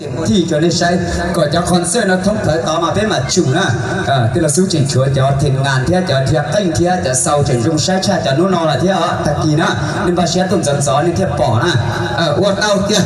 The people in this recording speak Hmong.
Thij rau nej saib kom cov concert no thoob plaws tod mas peb mam tsum na. Tij laug Xub tseem tshuav cov theem ngas thiab cov dhia qeej thiab cov xaus tseem zoo saib tshaj cov hnub no lawm thiab os. Tag kis na, nej npaj siab tuaj ntxov ntxov nej thiaj pom na. Ua tau tiag.